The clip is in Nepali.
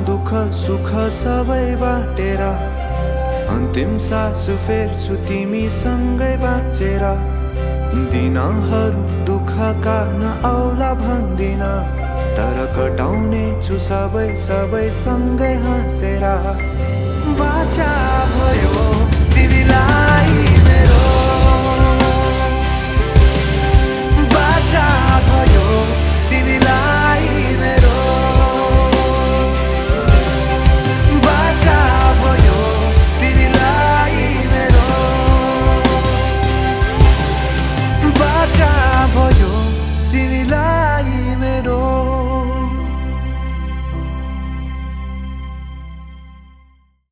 दुःख सुख सबै बाटेर अन्तिम सास फेर्छु तिमीसँगै बाँचेर। दिनहरू दुःखका नआउला भन्दिन, तर कटाउने छु सबै सँगै हाँसेर। बाचा भयो तिमीलाई मेरो, बाचा भयो तिमीलाई